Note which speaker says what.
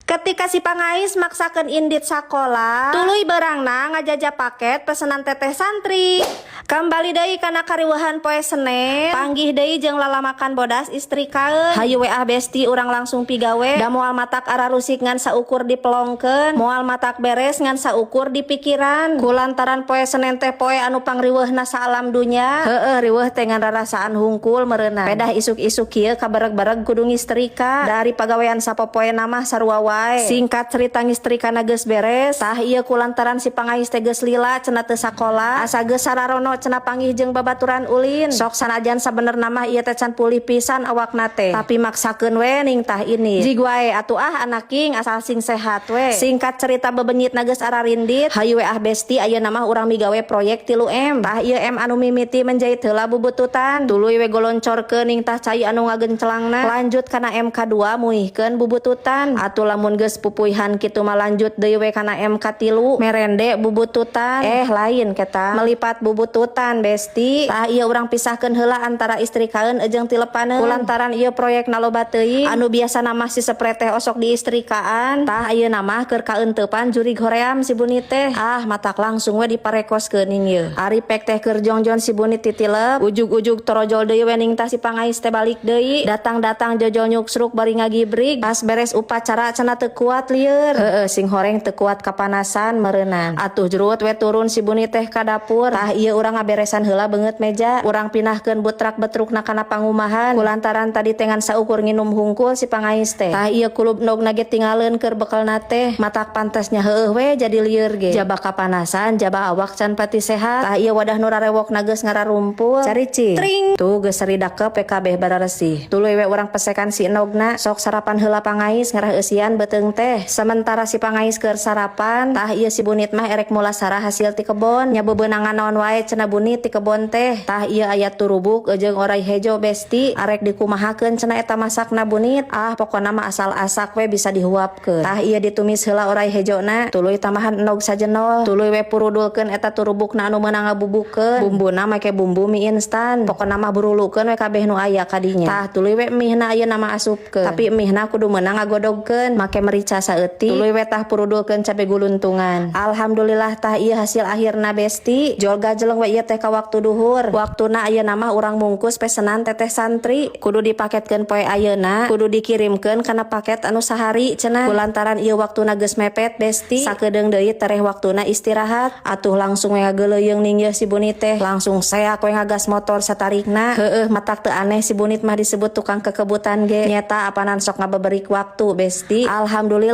Speaker 1: Ketika si pangais maksakeun indit sakola, tuluy beurangna ngajaja paket pesenan teteh santri. Kembali deui kana kariweuhan poe Senen, panggih deui jeung lalamakan bodas istrikaeun. Hayu we ah, besti, urang langsung pigawe. Da moal matak ararusik ngan saukur dipelongkeun, moal matak beres ngan saukur dipikiran. Kulantaran poe Senen teh poe anu pangriweuhna saalam dunya. Heueuh, riweuh teh ngan rarasaan hungkul meureunna. Pedah isuk-isuk kieu kabareg-bareg kudu ngistrika. Dari pagawean sapopoena mah sarua wae. Singkat cerita, ngistrikana geus beres. Tah, ieu kulantaran si pangais teh geus lila cenah teu sakola, asa geus sararono cenah panggih jeung babaturan ulin. Sok sanajan sabenerna mah ieu teh can pulih pisan awakna teh, tapi maksakeun we ning tah ini. Jig wae atuh ah, anaking, asal sing sehat we. Singkat cerita, bebenyitna geus ararindit. Hayu we ah, besti, ayeuna mah urang migawe proyek 3M. Tah, ieu M anu mimiti menjahit heula bubututan, tuluy we goloncorkeun ning tah cai anu ngagencelangna. Lanjut kana MK2, muihkeun bubututan. Atuh lamun geus pupuihan kitu mah lanjut deui we kana MK3, merende bubututan. Eh, lain keta, melipat bubututan, besti. Tah, ieu urang pisahkeun heula antara istrikaeun jeung tilepaneun, kulantaran ieu proyek loba teuing. Anu biasana mah si sepre teh osok diistrikaan, tah ayeuna mah keur kaeuteupan jurig hoream si bunit teh. Ah, matak langsung we diparekoskeun ieu. Ari pek teh keur jongjon si bunit titilep, ujug-ujug torojol deui we ning tah si pangais teh balik deui. Datang-datang jojol nyuksruk bari ngagibrig. Pas beres upacara cenah teu kuat lieur. Heueuh, sing horeng teu kuat kapanasan meureunan. Atuh jrut we turun si bunit teh ka dapur. Tah, ieu urang ngaberesan heula beungeut meja, urang pinahkeun butrak betrukna kana pangumahan, kulantaran tadi teh ngan saukur nginum hungkul si pangais teh. Tah, ieu kulub endogna ge tingaleun keur bekelna teh. Matak pantesnya heueuh we jadi lieur ge, jaba kapanasan, jaba awak can pati sehat. Tah, ieu wadah nu rarewokna geus ngararumpul. Carici tring tuh, geus saridakep we kabeh bararesih. Tuluy we urang pesekan si endogna. Sok sarapan heula, pangais, ngarah eusian beuteung teh. Sementara si pangais keur sarapan, tah ieu si bunit mah erek mulasara hasil ti kebon. Nya bebenangan naon wae cenah bunit ti kebon teh. Tah, ieu aya turubuk jeung orai hejo, besti. Arek dikumahakeun cenah eta masakna bunit? Ah, pokona mah asal asak we bisa dihuapkeun. Tah, ieu ditumis heula orai hejona, tuluy tambahan endog sajenol, tuluy we purudulkeun eta turubukna anu meunang ngabubukeun. Bumbuna make bumbu mie instan, pokona mah burulukeun we kabeh nu aya kadinya. Tah, tuluy we mihna ayeuna mah asupkeun, tapi mihna kudu meunang ngagodogkeun make merica saeutik. Tuluy we tah purudulkeun cabe guluntungan. Alhamdulillah, tah ieu hasil akhirna, besti. Jol gajeleng we ieu teh ka waktu duhur. Waktuna ayeuna mah urang mungkus pesenan teteh santri. Kudu dipaketkeun poe ayeuna, kudu dikirimkeun kana paket anu sahari cenah. Kulantaran ieu waktuna geus mepet, besti, sakedeung deui tereh waktuna istirahat. Atuh langsung we ngageuleuyeung ning yeuh si bunit teh, langsung seak we ngagas motor satarikna. Heueuh, matak teu aneh si bunit mah disebut tukang kekebutan ge, nyeta apanan sok ngabeberik waktu, besti. Alhamdulillah.